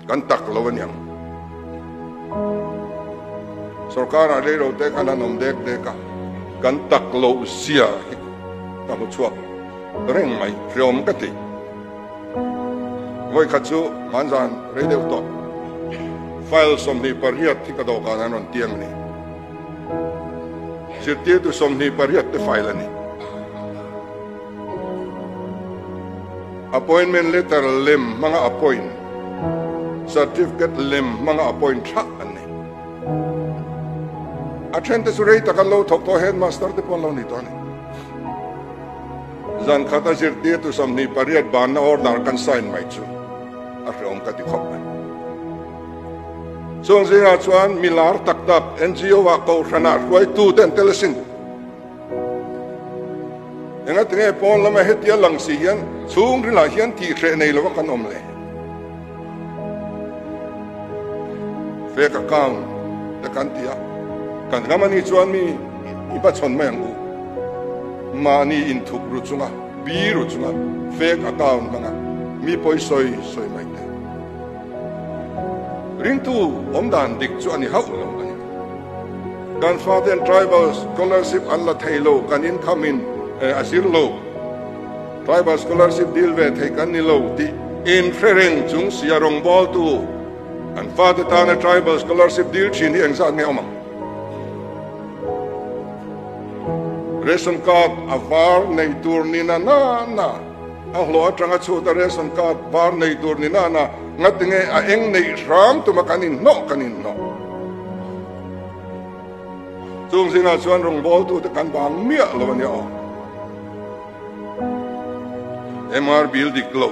Kan tak lo aniang. Sorkar ah reilo te khan an awm dek dek a, kan tak loh zia hi ka hmu chhuak reng mai, hreawm ka ti. Vawikhat chu hmanzan rei deuh tawh file 28 hi ka dawhkan an rawn tiang a ni. Zirtirtu 28 te file a ni. Appointment letter lem hmanga appoint, certificate lem hmanga appoint thlah an ni. A thente chu rei tak an lo thawk tawh headmaster te pawh an lo ni tawh a ni. Zan khata zirtirtu 28 banna order kan sign mai chu a hreawm ka ti khawp mai. Chung zingah chuan mi lar tak tak NGO ah kohhranah hruaitu te an tel asin. Engatinge pawn lama hetia lang si hian chhungrilah hian tihhreh nei lova kan awm le? Fake account te kan ti a, kan ram anih chuan mi i hmachhawn mai ang u. Mahni inthup ru chunga, bi ru chunga fake account hmanga mi pawi sawi sawi mai te. Ringtu awmdan dik chu a ni hauh lo a ni. Kan faten tribal scholarship an la thei lo, kan income in a zir lo, tribal scholarship deal ve thei kan ni lo tih inhre reng chung sia rawngbawltu an fate tana tribal scholarship deal thin hi engzat nge awm ang? Ration card a var nei tur ni na na na, a hlawh atanga chhuta ration card var nei tur ni na na, ngatinge a eng neih hram tuma kan inhnawh kan inhnawh. Chung zingah chuan rawngbawltute kan bang miah lo a nia aw. MR Bill dik lo.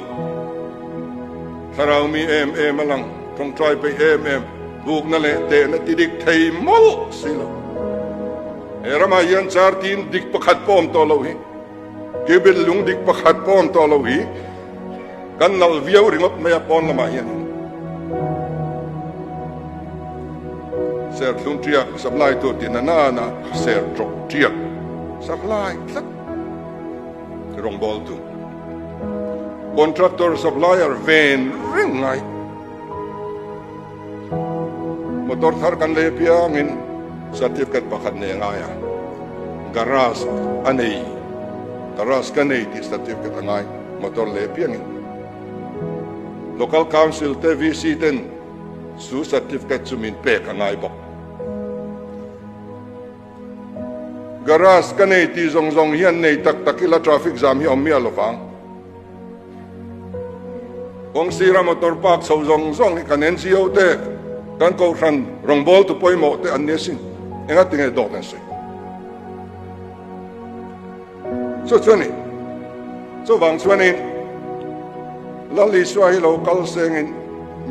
Thlarau mi em em a lang, tawngtai peih em em, bukna leh tehna ti dik thei mawlh si lo. He ramah hian char tin dik pakhat pawh awm tawh loh hi, Kibel lung dik pakhat pawh awm tawh loh hi, Kan nalh viau ringawt mai a pawn lamah hian serthlum tiak supply tur tih na nana ser tawk tiak supply tlat rawngbawltu contractor supplier ven reng ngai motor thar kan lei apiangin certificate pakhat nei a ngai a garage a nei garage ka nei tih certificate a ngai. Motor leh piangin Local Council te VC ten chu certificate chu min pek a ngai bawk. Garage ka nei tih zawng zawng hian nei tak tak ila traffic jam hi a awm miah lovang. Kawng sira motor park chho zawng zawng hi kan NGO te, kan kohhran rawngbawltu pawimawh te an ni asin. Engatinge dawt an sawi? Chu chu a ni. Chuvang chuanin Lal Isua hi lo kal sengin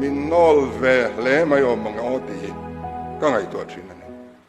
min nawl ve hle mai awm ang aw tih hi ka ngaihtuah thin a ni.